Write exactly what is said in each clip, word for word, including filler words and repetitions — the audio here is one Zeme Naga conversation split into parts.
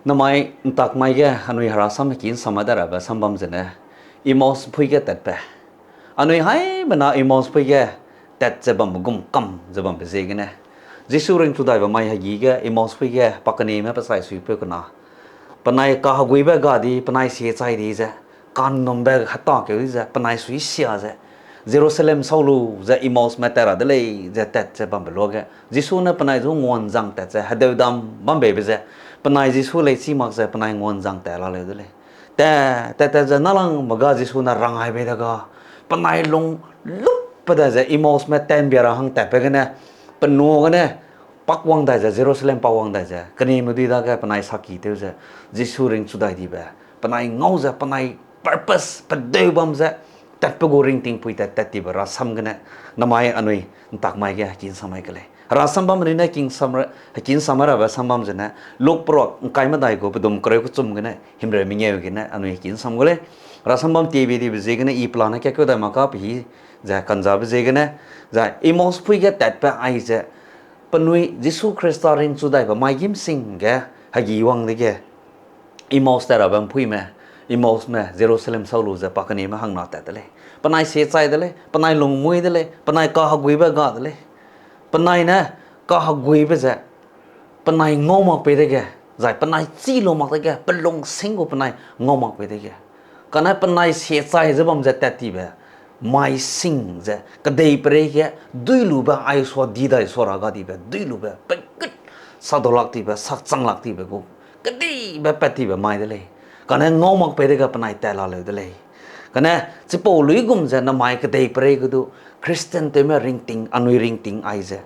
Namai ntak mai ge anui herasam heki nsam da rabe sambam zene, Emmaus ’mpui ge tatbe. Anui haimena Emmaus ’mpui ge tat ze bambe gum kam ze bambe ziegene, Jisu ringchu daibe mai hegi ge Emmaus ’mpui ge pa keneme pe sai suipeu kena, penai kaheguibe ga di, penai sie chai di ze, ka'nnumbe hetakeu di ze, penai suisia ze, Jerusalem sau lu ze Emmaume tat ra de lei ze tat ze bambe luage, Jisu ne penai zu ngua'nzang tat ze, hedeudam bambeibe ze, penai Jisu lei chî mak ze penai ngua'nzang tat la leu de lei. Tat, tat, tat ze nâlangbe ga Jisu ne rang ai bei de ga, penai lung lupbe dai ze Emmaume tat'mbia ra hang tatbe gene, penui gene, pak wang dai ze, Jerusalem pak wang dai ze, keneme dui dage penai saki tew ze, Jisu ringchu dai dibe, penai ngau ze, penai purpose pedeu bam ze, tatbe gu ringtingpui tat tat tibe rasam gene, namai anui ntak mai ge heki nsam mai ke lei. Herasam bam anui ne heki nsam ra-, heki nsam rabe sambam zene, Luk peruak ’ngkai medai gu pedum kereu kechum gene himreu mengeu gene anui heki nsam gu lei. Herasam bam tiebe dibe ziegene i pelane kakeu dai mak ka pe hî ze ka'nzabe ziegene, zai Emmaus ’mpui ge tatbe aize, penui Jisu Khrista ringchu daibe mai gîm sing ge hegi wang dege, Emmaus tat rabe ’mpuime, Emmaume Jerusalem sau lu ze pa keneme hangna tat de lei. Penai sie chai de lei, penai lungmui de lei, penai kaheguibe ga de lei. Penai ne kaheguibe ze, penai ngau mak pei dege, zai penai chî lu mak dege, pe lungsîng gu penai ngau mak pei dege, kane penai sie chai ze bam ze tat tibe mai sing ze, kedeiperei ge duî lube ai sua di dai sua ra ga dibe, duî lube, pe gut sa dau lak tibe, sak chang lak tibe gu, kedibe pat tibe mai de lei. Kane ngau mak pei dege penai tat la leu de lei. Kane chipau luigum ze namai kedeiperei ge du, Christian tewme ringting, anui ringting aize,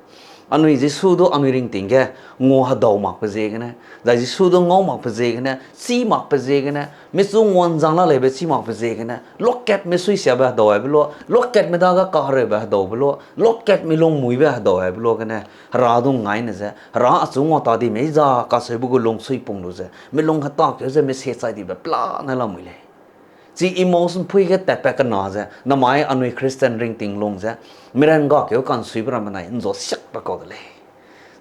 anui Jisu du anui ringting ge ngua hedau makbe ziegene, zai Jisu du ngau makbe ziegene, chî makbe ziegene, michu ngua'nzang la leibe chî makbe ziegene, luakat misuisiabe hedau aibe lua, luakat mi dage kahereube hedaube lua, luakat mi lungmuibe hedau aibe lua gene, Hera du ngaine ze, Hera achu ngua ta di mei za kaseube gu lungsui pung lu ze, mi lung hetakeu ze mi sie chai dibe pelane lamui lei. Chi Emmaus ’mpui ge tatbe kena ze, namai anui Christian ringting lung ze, miran gakeu ka'nsuibe ramme nai ’nzua siakbe kau de lei.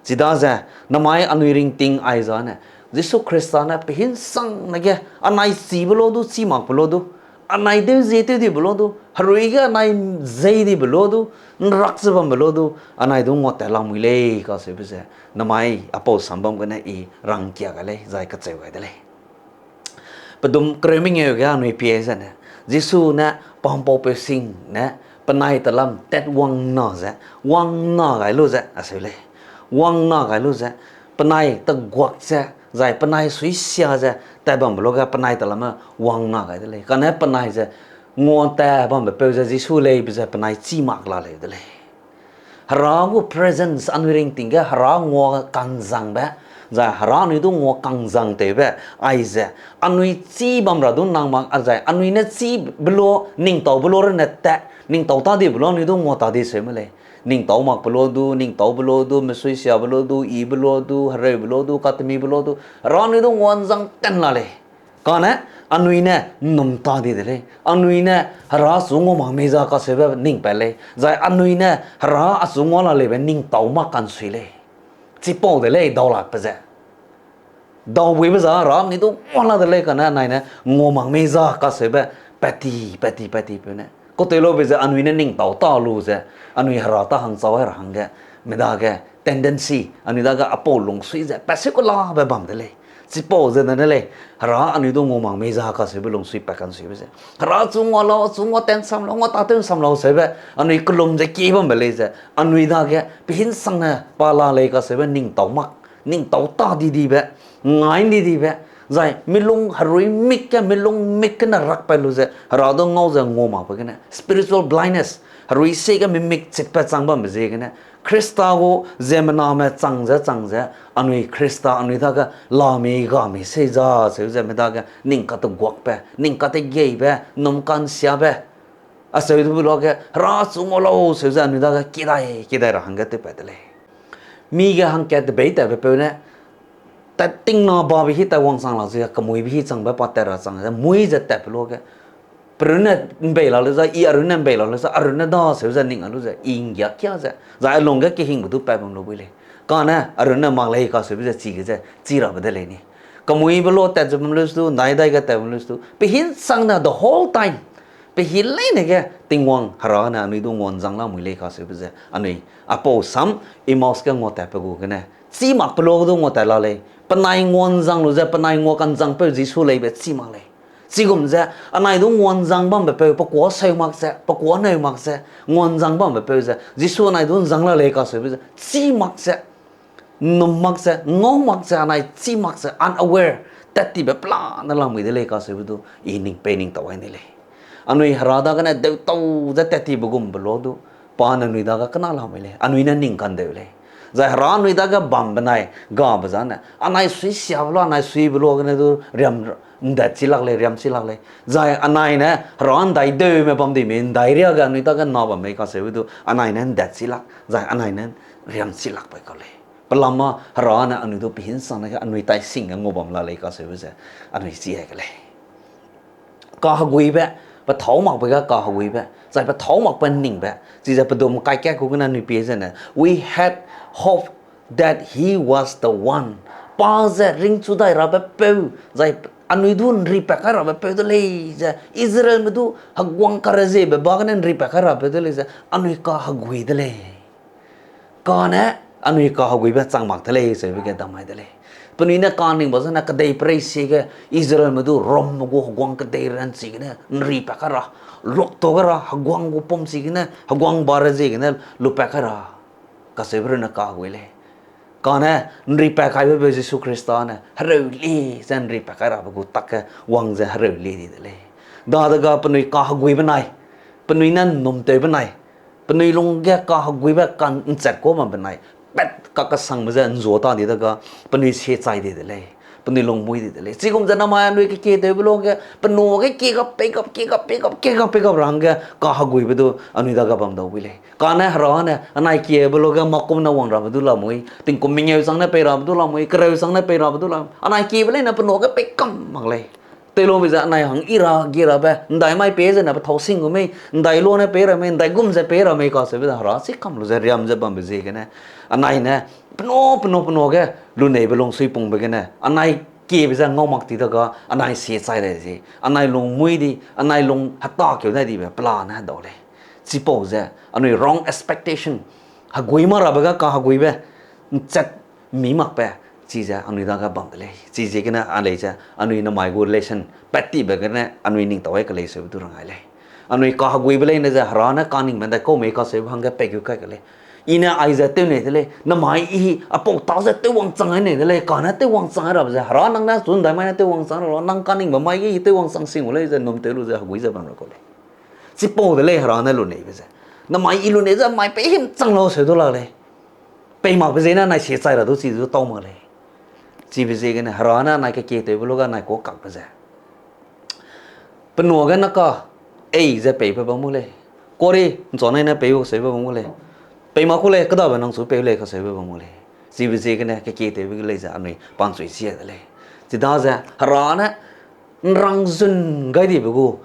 Chidaze, namai anui ringting aizane, Jisu Khrista ne pehinsangne ge, anai chibe lua du, chî makbe lua du, anai deu zie tew dibe lua du, herui ge anai zei dibe lua du, ’nrak ze bambe lua du, anai du ngua tat lamui lei kaseube ze, namai apau sambam gene i rangkia gai lei, zai kacheu gai de lei. Pedum kereu mengeu ge anui pie zene, Jisu ne pampaupeu sing ne penai telam tat wangna ze, wangna gai lu ze, aseu lei. Wangna gai lu ze, penai teguak ze, zai penai suisia ze, tat bambe luage penai telamme wangna gai de lei. Kane penai ze, ngua tat bambe peu ze Jisu leibe ze penai chî mak la leu de lei. Hera gu presence anui ringting ge Hera ngua ka'nzangbe, zai Hera anui du ngua ka'nzang tewbe, aize, anui chî bam ra du nang mak, a zai anui ne chîbe lua, ningtaube lua rune tat, ningtau ta dibe lua anui du ngua ta di seu me lei. Ningtau makbe lua du, ningtaube lua du, mesuisiabe lua du, ibe lua du, hereube lua du, katemibe lua du, Hera anui du ngua'nzang ten la lei. Kane, anui ne ’nnum ta di de lei. Anui ne Hera achu ngua mak mei za kaseube ning pat lei. Zai anui ne Hera achu ngua la leibe ningtau mak ka'nsui lei. Chipau de lei daulakbe ze. Daubuibe za Hera anui du ngua la de lei kane anai ne ngua mak mei za kaseube pat ti, pat ti, pat ti peu ne. Katew laube ze anui ne ningtau ta lu ze, anui Hera ta hangchau ai ra hangge, mi dage tendency, anui dage apau lungsui ze, pat seu kelabe bam de lei. Chipau ze ne lei, Hera anui du ngua mak mei za kaseube lungsui pat ka'nsuibe ze. Hera achu ngua lau, achu ngua ten sam lau, ngua ta tew sam lau seube, anui kelum ze kie bambe lei ze, anui dage pehinsangne pa la lei kaseube ningtau mak, ningtau ta di dibe, ngai di dibe, zai milung herui mik ge, milung mik gene rakpat lu ze, Hera du ngau ze ngua makbe gene, spiritual blindness, herui sie ge mimik chitpat chang bambe ziegene, Khrista gu ziemmename chang ze chang ze, anui Khrista anui dage la mei ga mei sei za seu ze mi dage ning kateguakbe, ning kategeibe, ’nnum ka'nsiabe, aseu du luage, Hera achu ngua lau seu ze anui dage kidai, kidai ra hangge tewpat de lei. Mi ge hangkat tebei tatbe peu ne, tat tingna babe hi tat wangchang lak ze, kemuibe hi changbe pa tat ra chang ze, mui ze tatbe luage, perunne ’mbei la leu ze, i arunne ’mbei la leu ze, arunne da seu ze ning a lu ze, i ’nggia kia ze, zai a lungge kehingbe du pat bam lu bui lei. Kane arunne mak lei kaseube ze chige ze, chi rabe de lei ni. Kemuibe lo tat ze bam lu stu, ndai dai ge tat bam lu stu. Pe hinsang ne the whole time. Pe hi leine ge Tingwang Hera ne anui du nguanzang lamui lei kaseube ze. Anui apau sam Emmaus ge nguatat pe gu gene. Chî mak pe lo ge du nguatat la lei. Penai nguanzang lu ze, penai ngua kanzang peu Jisu leibe chî mak lei. Chigum ze, anai du nguanzang bambe peu, pe kuâ seu mak ze, pe kuâ neu mak ze, nguanzang bambe peu ze, Jisu anai du nzang la lei kaseube ze, chî mak ze, nnum mak ze, ngau mak ze, anai chî mak ze, unaware, tat tibe pelane lamui de lei kaseube du, i ning pei ning tau ai ni lei. Anui Hera dagene deutau ze tat tibe gumbe lo du, pa ne anui dage kena lamui lei, anui ne ning kandeu lei. Zai Hera anui dage bam benai, gabe zane, anai sui siabe lo, anai suibe lo gene du riam ndat chi lak lei, riam chi lak lei. Zai anai ne Hera ndai deume bam di mei, ndai riage anui dage na bam mei kaseube du, anai ne ndat chi lak, zai anai ne riam chi lak pai kau lei. Pelama Hera ne anui du pe hinsang ne ge anui tai sing ge ngau bam la lei kaseube ze, anui chi ai ke lei. Kaheguibe, pe thâu makbe ge kaheguibe, zai pe thâu makbe nningbe, chize pedum kai kat ku gene anui pie zene, we had hope that he was the one. Pa ze ringchu dai rabe peu, zai anui du nri pat kai rabe peu de lei ze, Israelme du heguang kareziebe ba gene nri pat kai rabe peu de lei ze, anui kahegui de lei. Kane anui kaheguibe chang mak de lei zeube ge damai de lei. Penui ne kaning ba zene kedei perei sie ge Israelme du Romme gu heguang kedei ranchi gene nri pat kai ra, lokta kai ra, heguang gu pum chi gene, heguang ba rezie gene lupat kai ra, kaseube runne kahegui lei. Kane nri pat kaibe peu Jisu Khrista ne hereu lie ze nri pat kai rabe gu tak ge wang ze hereu lie di de lei. Dadege penui kaheguibe nai, penui ne nnumtewbe nai, penui lungge kaheguibe ka nchat kuâ bambe nai, pat kakesangbe ze nzua ta di dege, penui sie chai di de lei, penui lungmuî di de lei. Chigum ze namai anui kekietewbe lo ge, penui ge kie gap, pei gap, kie gap, pei gap, kie gap, pei gap ra hangge kaheguibe du anui dage bam dau bui lei. Kane Hera ne anai kiebe lo ge makum ne wang rabe du lamui, tingkum mengeu chang ne pei rabe du lamui, kereu chang ne pei rabe du lamui, anai kiebe leine penui ge pei kam mak lei. Tewlube ze anai hang i ra gie rabe, ndai mai pei zene pe thâu sing gu mei, ndai lu ne pei ra mei, ndai gum ze pei ra mei kaseube ze Hera chi kam lu ze riam ze bambe ziegene, anai ne penui, penui, penui ge luneibe lungsui pungbe gene, anai kiebe ze ngau mak ti dege, anai sie chai dai zie, anai lungmuî di, anai lung hetakeu dai dibe pelane hedau lei. Chipau ze, anui wrong expectation, hegui ma rabe ge kaheguibe, nchat mi makbe, chize anui dage bam de lei. Chiziegene a lei ze, anui namai gu relation, pat tibe gene anui ning tau ai ke lei seube du rangai lei. Anui kaheguibe leine ze Hera ne kaningbe ndaikau mei kaseube hangge pei gu kai ke lei. I ne aize tew nei de lei, namai i apau ta ze tewwang chang ai nei de lei, kane tewwang chang ai rabe ze, Hera nang ne chu ndai mai ne tewwang chang ra lau, nang kaningbe mai ge i tewwang chang sing gu lei ze nnumtew lu ze hegui ze bam ra kau lei. Chipau de lei Hera ne luneibe ze. Namai i lunei ze mai pei himchang lau seu du lak lei. Pei makbe ziegene anai sie chai ra du chi du tau mak lei. Chibe ziegene Hera ne anai kekietewbe lu ge anai kuâ kakbe ze, penui ge naka, ei ze peibe bam gu lei. Kuari, nchua nai ne pei u seube bam gu lei. Pei mak ku lei, kedabe nang chu pei u lei kaseube bam gu lei. Chibe ziegene kekietewbe ge lei ze anui panchui sia de lei. Chidaze Hera ne nrang zun gai dibe gu,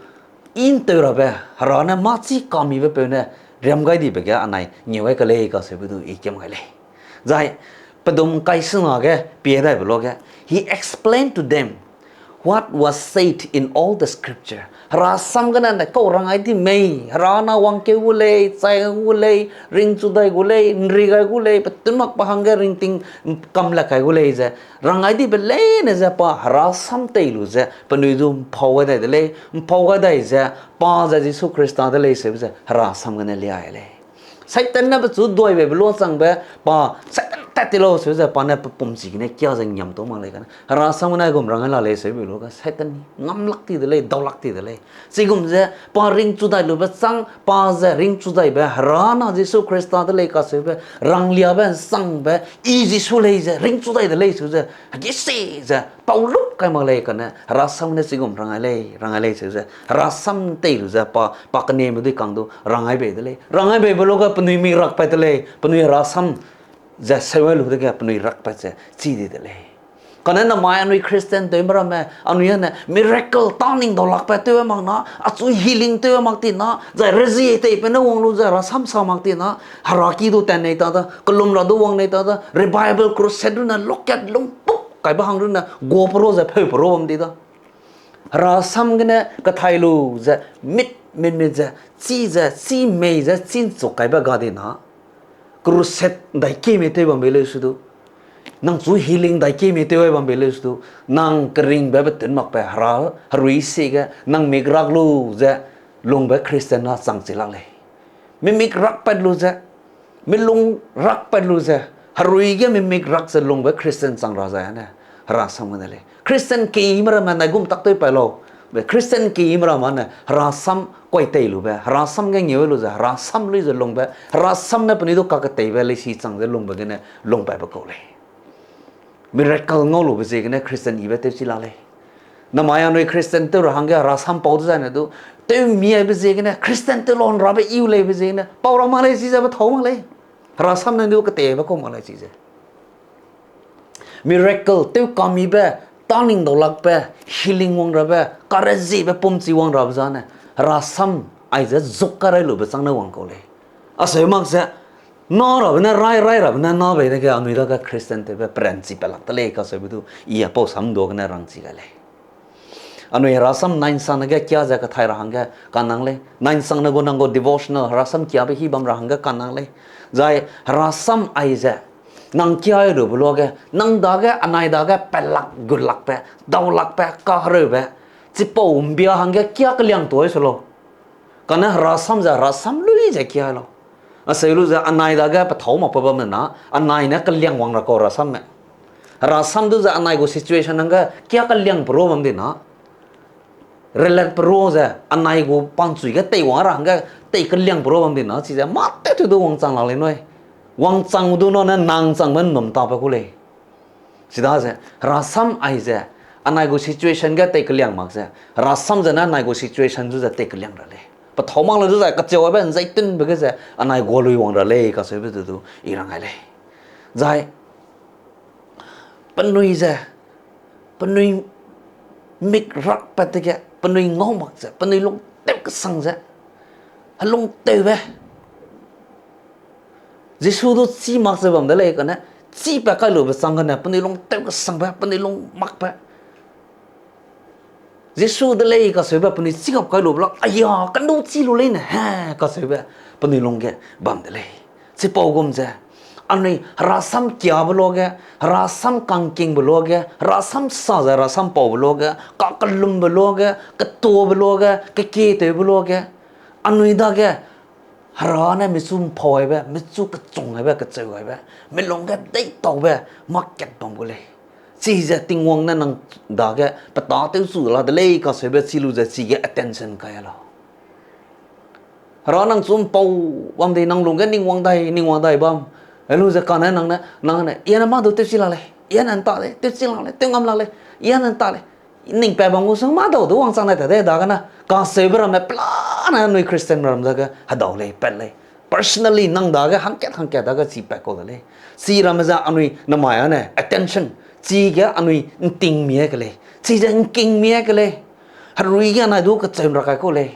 i ntew rabe, Hera ne mâ chî kamibe peu ne riam gai dibe ge anai ngeu gai ke lei kaseube du i kiam gai lei. Zai, pedum kai sena ge pie daibe lu ge, he explained to them what was said in all the scripture. Hera sam gene ne kau rang ai di mei, Hera na wangkeu gu lei, chai gu lei, ringchu dai gu lei, nri gai gu lei, petun makbe hangge ringting kam le kai gu lei ze, rang ai dibe leine ze pa Hera sam tei lu ze penui du mpau gai dai de lei, mpau gai dai ze pa ze Jisu Khrista de lei seube ze Hera sam gene liai lei. Satan ne pechu duaibe be luachangbe, pa Satan tat ti lau seu ze pa ne pe pum chigene kia ze ngiam tau mak lei kane, Hera sam gene gum rang ai la lei seube lu ge Satan ngam lak ti de lei, dau lak ti de lei. Chigum ze pa ringchu dai lube chang, pa ze ringchu daibe Hera na Jisu Khrista de lei kaseube, rangliabe nsangbe, i Jisu lei ze ringchu dai de lei seu ze, hegise ze pau lup kai mak lei kane, Hera sam ne chigum rang ai lei, rang ai lei seu ze, Hera sam tei lu ze pa, pa keneme dui kang du rang ai bei de lei. Rang ai beibe lu ge penui mik rakpat de lei, penui Hera sam ze seu ai lu dege penui rakpat ze chî di de lei. Kane namai anui Christian tewme ramme, anui ane miracle tâ ning dau lakpat tew mak na, achu healing tew mak ti na, zai rezie tei pe ne wang lu ze Hera sam sa mak ti na, Hera ki du tat nei ta da, kelum ra du wang nei ta da, revival crusade du ne lokat lungpuk kaibe hang runne, guaperu ze pheuperu bam di da. Herasam gene kathai lu ze, mit, mit, mit ze, chi ze, chi mei ze, chi nchuk kaibe ga di na. Crusade ndaikeme tew bambe leu su du. Nang chu healing ndaikeme tew ai bambe leu su du. Nang keringbe betun makbe hera, herui sie ge, nang mik rak lu ze, lungbe Christian na chang chi lak lei. Mi mik rakpat lu ze, mi lung rakpat lu ze, herui ge mi mik rak ze lungbe Christian chang ra zai ne, herasam gene lei. Christian keime ramme ne gum tak tew pai lau. Be Christian keime ramme ne herasam kuai tei lube, herasam ge ngeu lu ze, herasam lui ze lungbe, herasam ne penui du kaketeibe leisi chang ze lungbe gene lungpaibe kau lei. Miracle ngau lube ziegene Christian ibe tew chi la lei. Namai anui Christian tew ra hangge herasam pau dezaine du, tew miaibe ziegene, Christian tew lau nrabe iu leibe ziegene, pau ra mak lei chize pe thau mak lei. Herasam ne du keteibe kau mak lei chize. Miracle, tew kamibe, taning daulakbe, healing wang rabe, kareziebe pum chi wang rabe zane, herasam aize zuk karai lube chang ne wang kau lei. Aseu mak ze, na rabe ne, rai, rai rabe ne, na bei dege, anui dage Christian tewbe peranchi pelak de lei kaseube du, i apau samdua gene rangchi gai lei. Anui herasam nainsang ne ge kia ze kathai ra hangge kanang lei. Nainsang ne gu nang gu devotional herasam kiabe hî bam ra hangge kanang lei. Zai herasam aize, nang kiai lube luage, nang dage, anai dage, pelak, gulakbe, daulakbe, kahereube, chipau mbia hangge kia keliang tuai se lau. Kane herasam ze herasam lui ze kia lau. Aseu lu ze anai dage pethau makbe bam de na, anai ne keliang wang ra kau herasamme. Herasam du ze anai gu situation hangge kia keliang peru bam di na. Relat peru ze anai gu panchui ge teiwang ra hangge tei keliang peru bam di na, chize mâ tew tew du wangchang lak lei nui. Wangchang du nane nang changbe nnum tabe ku lei. Chidaze, herasam aize, anai gu situation ge tei keliang mak ze, herasam ze ne anai gu situation zu ze tei keliang ra lei. Pethau mak le zu ze kacheube nzeitunbe ge ze anai gualui wang ra lei kaseube du du i rang gai lei. Zai, penui ze, penui mik rakpat dege, penui ngau mak ze, penui lungtew kesang ze, helungtewbe Jisu du chî mak ze bam de lei kane, chî pat kai lube chang gene, penui lungtew kesangbe, penui lung makbe. Jisu de lei kaseube penui chî gap kai lube la, aya, kanu chî lu lei ne, he, kaseube penui lungge bam de lei. Chipau gum ze, anui herasam kiabe luage, herasam kangkingbe luage, herasam sa ze herasam paube luage, kakellumbe luage, ketuabe luage, kekietewbe luage, anui dage, Hera ne michu mpau gaibe, michu kechung gaibe, kecheu gaibe, milung ge deîtaube, mâ kat bam gu lei. Chize Tingwang ne nang dage petâ tewchu la de lei kaseube chi lu ze chige attention kai lau. Hera nang chu mpau bam di nang lungge ning wang dai, ning wang dai bam. Helu ze kane nang ne, nang ne, i ne mâ du tewchi la lei, i ne nta lei, tewchi la lei, tew ngam la lei, i ne nta lei. Ning pat bam gu sung mâ dau du wangchang dai ta de dagene, kaseube ramme pelane anui Christian ram dage hedau lei, pat lei. Personally nang dage hangkat hangkat dage chi pat kau de lei. Chi ramme ze anui namai ane attention, chige anui ntingmie ke lei. Chize ngkingmie ke lei. Herui ge anai du kecheu ra kai kau lei.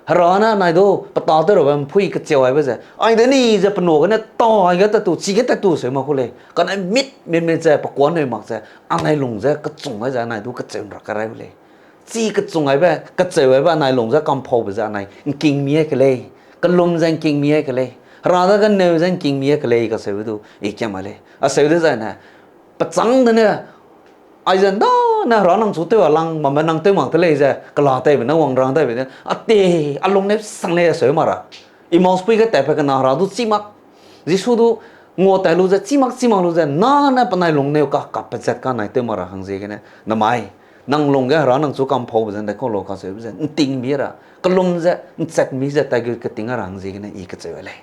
Hera ne anai du petâ tew rabe mpui kecheu gaibe ze, ai de ni ze penua gene tâ aige tat tu, chige tat tu seu mak ku lei. Kane mit, mit, mit ze pekuaneu mak ze, anai lung ze kechung gai ze anai du kecheu ra kai rai gu lei. Chi kechung gaibe, kecheu gaibe anai lung ze kamphaube ze anai ngkingmie ke lei. Kelum ze ngkingmie ke lei. Hera dage neu ze ngkingmie ke lei kaseube du i kiam mai lei. Aseu dezaine, pechâng dene, aize ndane Hera nang chu tew a lang bambe nang tew mak te lei ze, kela teibe ne wang rang teibe ne, ate, a lung ne sang lei aseu mak ra. Emmaus pui ge tatbe kena Hera du chî mak. Jisu du ngua tai lu ze, chî mak, chî mak lu ze, nane penai lung neu ka, kapezat kanai tew mak ra hang ziegene, namai, nang lung ge Hera nang chu kamphaube ze, ndai kau lau kaseube ze, ntingmie ra, kelum ze, nchatmi ze, tai gu keting a ra hang ziegene, i kecheu lei.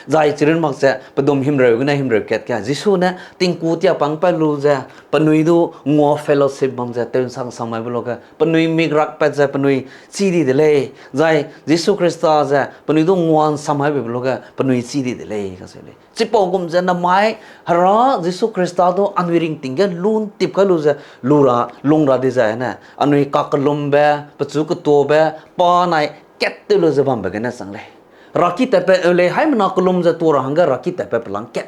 Zai chirun mak ze, pedum himreu gene himreu kat ge, Jisu ne tingku tiapang pat lu ze, penui du ngua fellowship bam ze, tew nsang samaibe luage, penui mik rakpat ze, penui chî di de lei, zai Jisu Khrista ze, penui du ngua nsamaibe luage, penui chî di de lei, kaseu lei. Chipau gum ze namai, Hera Jisu Khrista du anui ringting ge lu ntip kai lu ze, lu ra, lung ra dizai ne, anui kakellumbe, pechu ketuabe, pa nai kat tew lu ze bambe gene chang lei. Raki tatbe eu lei, haimena kelum ze tua ra hangge raki tatbe pelang kat.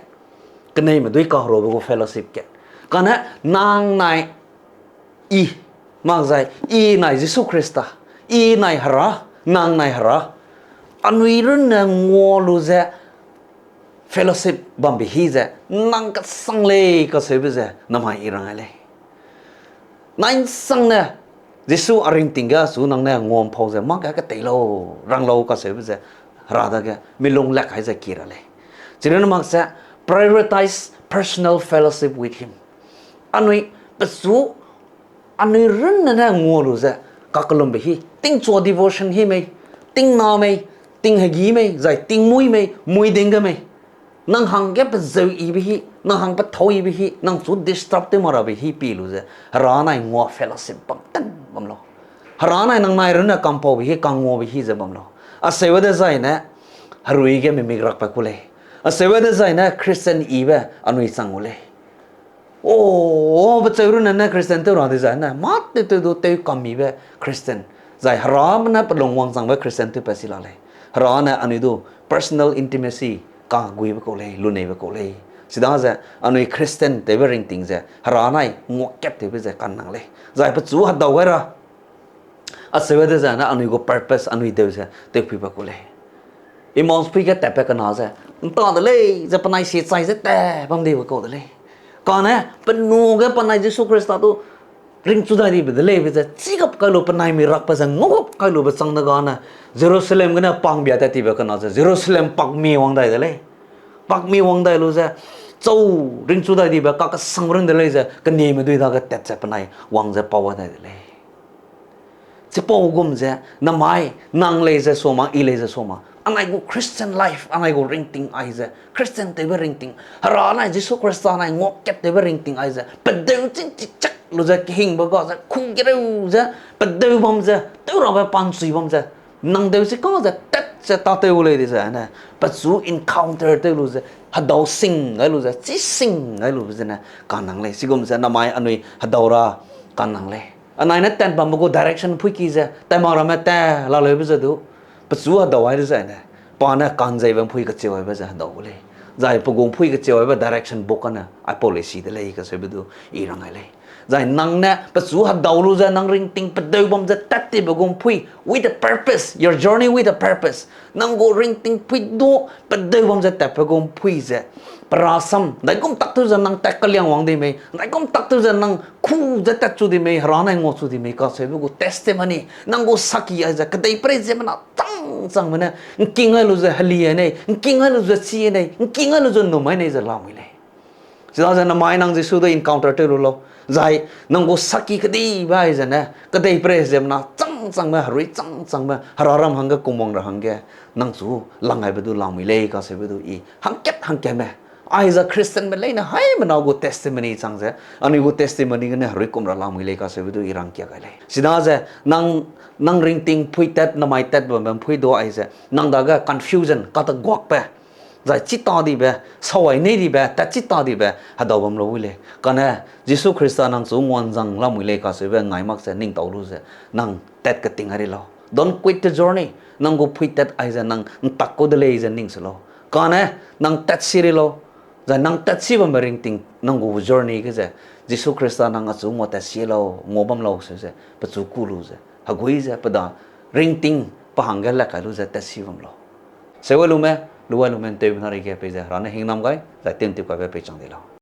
Keneime dui kaheruabe gu fellowship kat. Kane nang nai I, makzai I nai Jisu Khrista, I nai Hera, nang nai Hera, anui runne ngua lu ze fellowship bambe hi ze nang kesang lei kaseube ze namai I rang ai lei. Nai nsangne Jisu a ringting ge achu nang ne nguampau ze mâ ge ketei lau, rang lau kaseube ze Hera dage milung lak hai ze ki ra lei. Chirunne mak ze prioritize personal fellowship with him. Anui pechu anui runne ne ngua lu ze kakellumbe hi, tingchua devotion hi mei, tingna mei, tinghegi mei, zai tingmuî mei, mui ding ge mei, nang hangge pezeu yibe hi, nang hang pethâu yibe hi, nang chu disturb tew mak rabe hi pi lu ze Hera nai ngua fellowship bam ten bam lau. Hera nai nang nai runne kampaube hi, kanguabe hi ze bam lau. Aseube dezaine herui ge mimik rakbe ku lei. Aseube dezaine Christian yibe anui chang gu lei. O, pecheu runne ne Christian tew ra dizai ne mâ tew tew du tew kammibe Christian, zai Hera ne pelung wangchangbe Christian tewpat si la lei. Hera ne anui du personal intimacy kaguibe kau lei, luneibe kau lei. Chidaze anui Christian tewbe ringting ze Hera nai nguakatteube ze kannang lei. Zai pechu hedau gai ra aseube dezaine anui gu purpose anui deu ze tewpuibe kau lei. Emmaus pui ge tatbe kena ze, ’nta de lei ze penai sie chai ze tat bam dibe kau de lei. Kane penu ge penai Jisu Khrista du ringchu dai dibe de leibe ze chîgap kai lu, penai mi rakbe ze ngaugap kai lube chang de gane, Jerusalem gene pangbia tat tibe kena ze Jerusalem pakmi wang dai de lei. Pakmi wang dai lu ze, chau, ringchu dai dibe kakesang run de lei ze kenieme dui dage tat ze penai wang ze pau dai de lei. Chipau gum ze, namai, nang lei ze sua ma, I lei ze sua ma, anai gu Christian life, anai gu ringting aize, Christian tewbe ringting, Hera nai Jisu Khrista nai nguakatteube ringting aize pedeu chîngchi chak lu ze kehingbe ga ze khugereu ze, pedeu bam ze, tew rabe panchui bam ze, nang deu chi kang ze tat ze tâtew gu lei dizai ne, pechu encounter tew lu ze hedau sing gai lu ze, chî sing gai lube zene kannang lei. Chigum ze namai anui hedau ra kannang lei. Anai ne tat bambe gu direction ’mpuiki ze tat mak ramme tat laleube ze du, pechu hedau ai dezaine, pa ne ka'nzeibe ’mpui kecheu aibe ze hedau gu lei. Zai pe gu ’mpui kecheu aibe direction book ane aipau lei si de lei kaseube du I rang ai lei. Zai nang ne pechu hedau lu ze nang ringting pedeu bam ze tat tibe gu ’mpui, with a purpose, your journey with a purpose. Nang gu ringting pui du pedeu bam ze tatbe gu ’mpui ze, pe rasam, ’ndaigum tak tew ze nang tat keliang wang di mei, ’ndaigum tak tew ze nang ku ze tatchu di mei, Hera nai nguachu di mei kaseube gu testimony, nang gu saki aize kedeiperei ziemmena chang changme ne ’ngking gai lu ze heli ai nei, ’ngking gai lu ze chi ai nei, ’ngking gai lu ze ’nnum ai nei ze lamui lei. Chidaze namai nang Jisu du encounter tew lu lau. Zai nang gu saki kedibe aize ne kedeiperei ziemmena chang changme, herui chang changme, Hera ram hangge kumwang ra hangge, nang chu lang aibe du lamui lei kaseube du I hangkat hangkatme, aize Christianme leine haimena gu testimony chang ze, anui gu testimony gene herui kum ra lamui lei kaseube du I rangkia gai lei. Chidaze nang, nang ringting pui tat, namai tat bambe ’mpui du aize nang dage confusion, kateguakbe, zai chi ta dibe, sawai nei dibe, tat chi ta dibe hedau bam lau wi lei. Kane Jisu Khrista nang chu nguanzang lamui lei kaseube ngai mak ze ning tau lu ze, nang tat keting ai ri lau. Don't quit the journey. Nang gu pui tat aize nang ’ntak kau de lei ze ning se lau. Kane nang tat si ri lau. Zai nang tat si bambe ringting nang gu journey ge ze, Jisu Khrista nang achu ngua tat si lau, ngua bam lau se ze pechu ku lu ze, hegui ze pe da ringting pe hangge le kai lu ze tat si bam lau. Seuai lume, luai lume ’nteube na reige peize Hera ne hingnam gai zai tew'ntip kaibe peichang di lau.